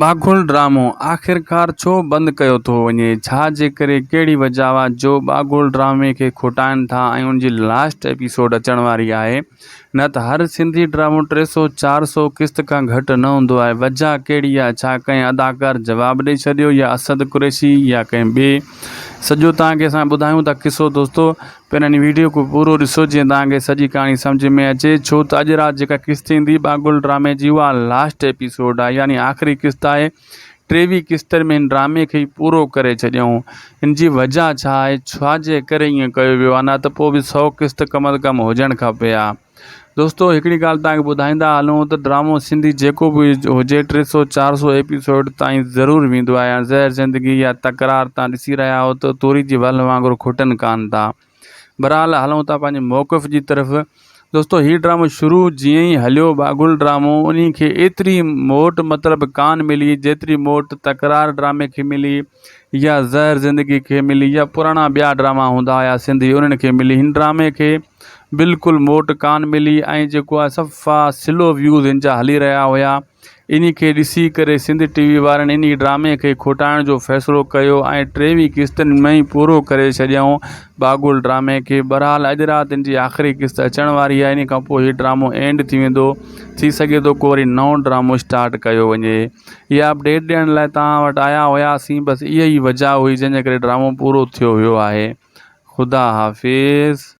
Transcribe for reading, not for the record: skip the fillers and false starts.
ٻاگهل ڊرامو آخرڪار ڇو بند ڪيو ٿو وڃي؟ ڇا جي ڪري ڪهڙي وجهه آ جو ٻاگهل ڊرامي کي کوٽائن ٿا ۽ ان جي لاسٽ ايپيسوڊ اچڻ واري آهي نه ته هر سنڌي ڊرامو ٽي سو چار سو قسط کان گهٽ نه هوندو آهي وجهه ڪهڙي آ ڇا ڪنهن اداڪار جواب ڏئي ڇڏيو يا اسد قريشي يا ڪنهن ٻئي سڄو توهان کي اسان ٻڌايون ٿا قصو دوستو پهريان هن ويڊيو کي پورو ڏسو جيئن توهان کي سڄي ڪهاڻي سمجهه ۾ اچي ڇو ته اڄ رات جيڪا قسط ايندي ٻاگهل ڊرامي جي اها لاسٽ ايپيسوڊ آهي يعني آخري قسط آهي ٽيويهه قسطن ۾ هن ڊرامي کي پورو ڪري ڇڏيائون هن جي وجه ڇا آهي ڇا جي ڪري ائين ڪيو ويو آهي نه ته پوء به سو قسط ڪم از ڪم هجڻ کپي ها دوستو هڪڙي ڳالهه توهان کي ٻڌائيندا هلون ته ڊرامو سنڌي جيڪو به هجي ٽي سو چار سو ايپيسوڊ تائين ضرور ويندو آهي يا زهر زندگي يا تڪرار تان ڏسي رهيا هو ته توري جي ول وانگر کٽن ڪان ٿا بھرحال هلون ٿا پنهنجي موقف جي طرف دوستو هي ڊرامو شروع جيئن ئي هليو باگل ڊرامو انهي کي ايتري موٽ مطلب ڪان ملي جيتري موٽ تڪرار ڊرامي کي ملي يا زهر زندگي کي ملي يا پراڻا ٻيا ڊراما هوندا هيا سنڌي انهن کي ملي هن ڊرامي کي بلڪل موٽ ڪان ملي ۽ جيڪو آهي صفا سلو ويوز هن جا هلي رهيا هيا انهي کي ڏسي ڪري سنڌ ٽي وي وارن انهي ڊرامي کي کوٽائڻ جو فيصلو ڪيو ۽ ٽيويهه قسطن ۾ ئي پورو ڪري ڇڏيائون باگل ڊرامي کي بھرحال اڄ رات ان جي آخري قسط اچڻ واري آهي انهي کان پوء هي ڊرامو اينڊ ٿي ويندو ٿي سگهي ٿو ڪو وري نئون ڊرامو اسٽارٽ ڪيو وڃي اها اپڊيٽ ڏيڻ لاء توهان وٽ آيا هياسين بس اها ئي وجهه هئي جنهن جي ڪري ڊرامو پورو ٿيو ويو آهي خدا حافظ.